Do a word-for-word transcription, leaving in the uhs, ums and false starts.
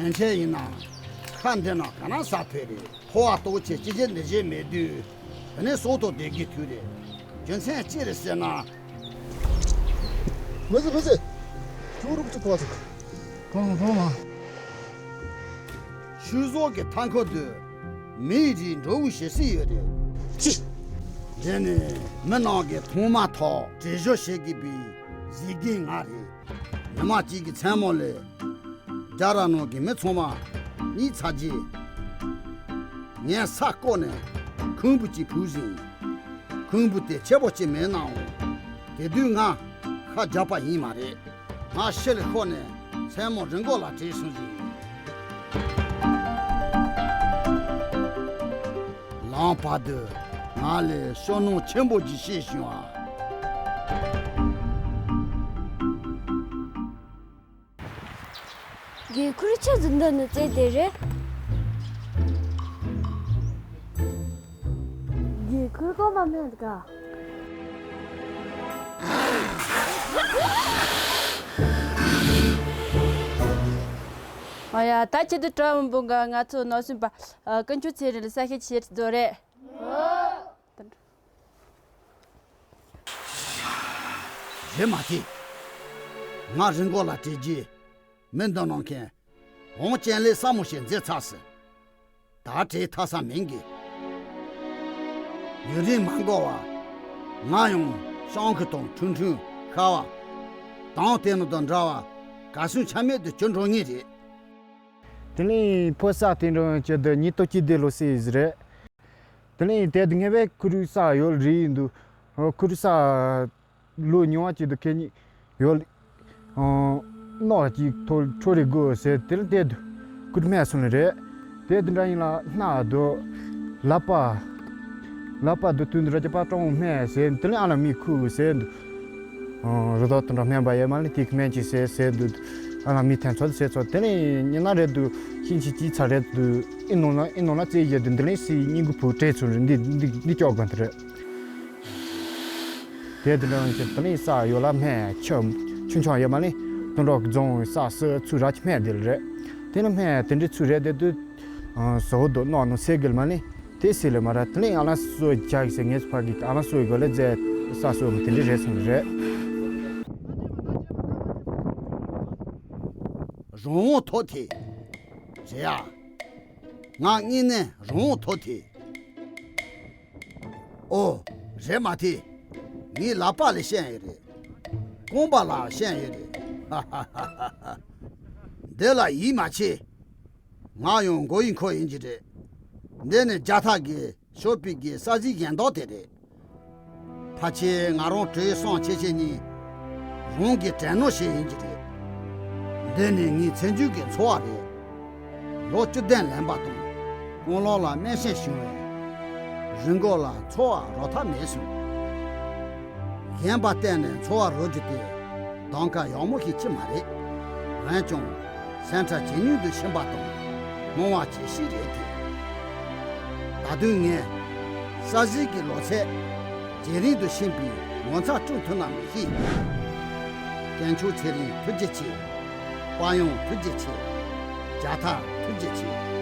ཡན་ཆད་ཡིན་ན་ཁ་འདི་ན་ག་ན་ས་འཕེལ་རེད། ཕོ་བ་ལྟོགས་ཆེ་ཅི་བྱེད་འདི་བྱེད་མེད་དུས། དེ་ནས་སྲོག་ཐོག་བསྡད་རྒྱུའི་དུས་རེད། རྒྱུ་མཚན་ཅི་རེད་ཟེར་ན། མི་ཟེར་མི་ཟེར། ཁྱོད་རུག་ཅིག་ཕོ་ཚོ། གང་གང་མ། ཆུ་ཟོག་གི་མཐའ་འཁོར་དུ་མིའི་རིགས་འགྲོ་བའི་ཞེ་སྲིད་ཡོད་རེད། ཅི། འདི་ནི་མི་རྣམས་ཀྱིས་མཐོང་མ་ཐག་བྲེལ་བཞུད་བྱེད་དགོས་པའི་གཟིགས་རྒན་ང་རེད། ཉི་མ་གཅིག་གི་མཚན་མོ་ལ། རྒྱ་ར་ནང་གི་མི་ཚང་མ་གཉིད་ཚར་རྗེས། ངས་ས་བརྐོས་ནས་ཁུང་བུ་གཅིག་ཕུབ་ཟིན། ཁུང་བུ་དེ་ཆེ་པོ་གཅིག་མིན་ནའང་། དེ་དུས་ང་ཤ་རྒྱགས་པ་ཡིན་མ་རེད། ང་ཕྱི་ལ་ཤོར་ནས་མཚན་མོ་རི་མགོ་ལ་བྲོས་སོང་ཟིན། ལམ་བར་དུ་ང་ལ་ཤོར་སྣང་ཆེན་པོ་ཅིག་སྐྱེས་བྱུང་བ། རྒན་ཁུར་ཆི་ཟིག་འདི་ནས་བཙལ་བསྡད་རེད། རྒན་ཁུར་གོ་མ་མེད་ག། ཨ་ཡ། ད་ཁྱེད་དུ་གྲྭ་བུ་འབུ་འགའ་ང་ཚོ་ནོར་སྲིན་པ་ཀུན་སྤྱོད་ཚེ་རིང་ལ་ས་ཤེད་ཆེ་རེད་རེད། རེད་མ་ཐེ། ང་རི་མགོ་ལ་བྲོས་རྗེས་མི་འདི་ནང་མཁན་ཝང་ཅན་ལེ་ས་མོ་ཞིག་མཛད་ཚར་སོང་། ད་བྲོས་ཐར་ས་མིན་གི། ཡུན་རིང་མ་འགོར་བར་ང་ཡང་ཤང་ཁུ་དང་ཁྲུང་ཁྲུང་ཤ་བ་དང་དེ་ནང་དང་འདྲ་བ་ག་སུན་ཆ་མེད་དུ་གྱུར་འགྲོ་ངེས་རེད། དེ་ནས་ཕོ་ས་དེ་འགྲོ་ཡོང་ཆེད་དུ་ཉིན་ཐོ་སྐྱིད་བདེ་ལོ་སྲིད་ཟེར་རེད། དེ་ནས་དེ་དུ་ངེས་པའི་ཁུ་རུ་ས་ཡོད་རེད་འདུག་ཁུ་རུ་ས་ལོ་ཉུང་བ་ཅིག་ཏུ་ཁེ་ཉིན་ཡོད། ནོག་ཅིག་ཐོ་འཕྲོ་རེ་དགོས་ཟེར་དེ་ལ་དེ་དུ་ཁུ་རུ་སྨད་སོང་ནི་རེད། དེ་དུ་འདྲ་ཡིན་ལ་སྣ་དུ་ལག་པ། ལག་པ་དུ་དུས་འདི་ར་ཅི་པ་ཀྲོང་སྨད་ཟེར་དེ་ལ་ཨ་ལ་མི་ཁུ་ཟེར་འདུག་རི་དྭགས་དུ་འདྲ་སྨན་པ་ཡོད་མ་ལ་དེ་གི་སྨན་ཅིག་ཟེར་ཟེར་འདུག་ཨ་ལ་མི་ཐན་ཚོད་ཟེར་ཚོད་དེ་ནས་ཉི་ན་རེད་འདུག་ཤིང་ཆི་ཅི་ཚ་རེད་འདུག་ཨི་ནོ་ལ་ཨི་ནོ་ལ་རྩེ་ཡོད་འདུག་འདི་ལས་སི་སྙིང་གི་བུ་སྤྲད་ཚུལ་རེད། འདི་འདི་འདི་ཅོག་གོན་དེ་རེད། དེ་དུ་འདྲ་ཅི་དེ་ལས་ས་ཡོད་ལ་སྨན་ཆུ་ཆུ་ཆུང་ཡོད་མ་ལས་དུ་འགྲོ་རྫོང་ས་སི་ཚུ་ར་ཅི་སྨན་དེ་ལ་རེད། དེ་ལ་སྨན་དེ་འདྲའི་ཚུ་རེད་དེ་དུ་ཟོ་དུ་ནོ་ནོ་སེ་གིལ་མ་ལས། དེ་སྲིད་ལས་མ་ར་དེ་ལས་ཨ་ལ་སོ་རྒྱག་ཟེར་ངེས་ཕ་གི་ཨ་ལ་སོ་གོ་ལས་རྫས་ས་སོ་མི་དེ་འདྲི་རེད་སོང་རེད། རང་དབང་ཐོབ་ཐེ། རེད་ཨ། ང་གཉིས་ནས་རང་དབང་ཐོབ་ཐེ། ཨོ། རེད་མ་ཐེ། ངའི་ལག་པ་ལ་ཤན་ཡོད་རེད། རྐང་པ་ལ་ཤན་ཡོད་རེད། འདི་ལ་ཡིད་མ་ཆེས། ང་ཡང་མགོ་ཡི་འཁོར་ཡིན་གྱི་རེད། འདི་ནི་རྒྱ་ཐག་གི་ཤོག་པའི་གི་ས་གཟིག་གཞན་དག་དེ་རེད། ཕལ་ཆེར་ང་རང་བྲོས་སོང་ཆེ་ཆེ་གཉིས་རང་གི་དྲན་ནོ་ཞིག་ཡིན་གྱི་རེད། འདི་ནི་ངའི་ཚེ་མཇུག་གི་འཚོ་བ་རེད། ལོ་བཅུ་བདུན་ལོན་པ་དང་རྐང་ལག་ལ་སྨན་ཤན་བྱུང་བས་རི་མགོ་ལ་འཚོ་བ་རོལ་ཐབས་མེད་སོང་། གཞན་པ་བལྟས་ནས་འཚོ་བ་རོལ་རྒྱུ་དེ་གདམ་ག་ཡག་མོ་ཞིག་ཅི་མ་རེད། འོན་ཀྱང་། སེམས་ཁྲལ་ཇེ་ཉུང་དུ་ཕྱིན་པ་དང་སྣང་བ་ཇེ་ཞིག་རེད་དེ། ད་དུང་ངས་ས་གཟིག་གི་ལོ་ཚད་ཇེ་རིང་དུ་ཕྱིན་པའི་ངོ་མཚར་སྐྲུན་ཐུབ་ན་མི་ཤེས། དཀོན་མཆོག་ཚེ་རིང་ཐུགས་རྗེ་ཆེ། དཔལ་ཡོན་ཐུགས་རྗེ་ཆེ། རྒྱ་ཐག་ཐུགས་རྗེ་ཆེ།